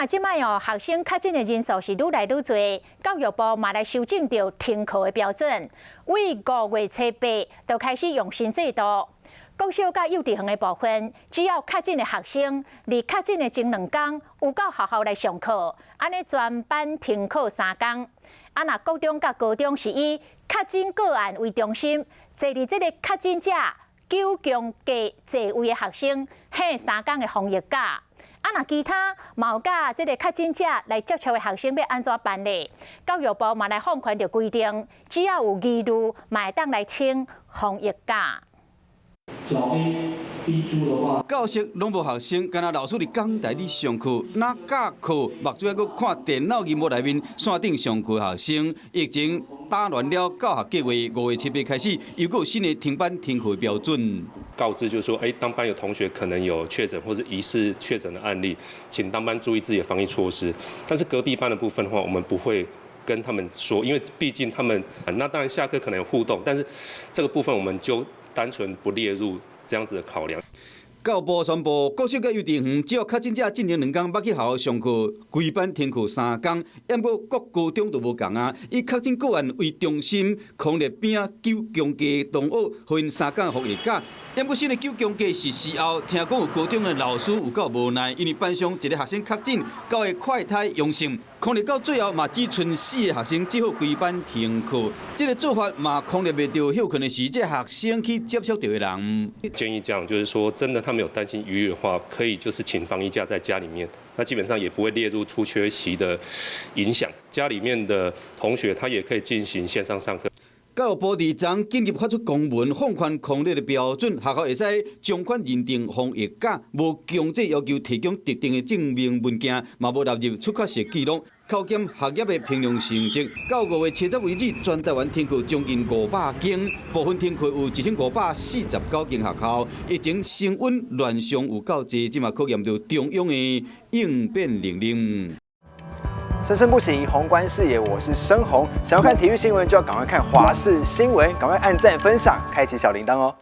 啊，這擺哦，學生確診的人數是愈來愈濟，教育部嘛來修正著停課的標準，對5月初八就開始用新制度。國小佮幼稚園的部分，只要確診的學生，佇確診的前兩工有到學校來上課，按呢全班停課3工。啊，若國中佮高中是以確診個案為中心，坐佇這个確診者九強加座位的學生，歇3工的防疫假。啊，若其他嘛有佮這个確診者來接觸的學生欲按怎辦咧？教育部嘛來放寬著規定，只要有疑慮，嘛會當來請防疫假。小 A、B 組的話，教室攏無學生，干焦老師佇講台咧上課，若教課目睭猶閣看電腦螢幕內面線頂上課學生。疫情打亂了教學計劃，5月7日開始，又閣有新的停班停課標準。告知就是說，當班有同學可能有確診或者疑似確診的案例，請當班注意自己的防疫措施。但是隔壁班的部分的話，我們不會跟他們說，因為畢竟他們那當然下課可能有互動，但是這個部分我們就單純不列入這樣子的考量。教育部宣布，國小佮幼稚園只要確診者進前兩工捌去學校上課，規班停課三工。毋過國高中就無仝啊，以確診個案為中心，匡列邊仔九強加同學，予𪜶3工防疫假。毋過新的九強加實施後，聽講有高中的老師有夠無奈，因為班上一个學生確診，九个快篩陽性，匡列到最後嘛只賰四个學生，只好規班停課。這个做法嘛，匡列袂著歇睏的時，這个學生去接觸著的人。建議這樣，就是說真的，他們有擔心疑慮的話，可以就是請防疫假在家裡面，那基本上也不會列入出缺席的影響。家裡面的同學他也可以進行線上上課。教育部佇昨緊急發出公文，放寬匡列的標準，學校會使從寬認定防疫假，無強制要求提供特定的證明文件，嘛無納入出缺席記錄，扣減學業的評量成績。到5月7日為止，全台灣停課將近500間，部分停課有1549間學校。疫情升溫，亂象有夠濟，這嘛考驗著中央的應變能力。生生不息，宏觀視野，我是生宏。想要看體育新聞，就要趕快看華視新聞，趕快按讚分享，開啟小鈴鐺哦。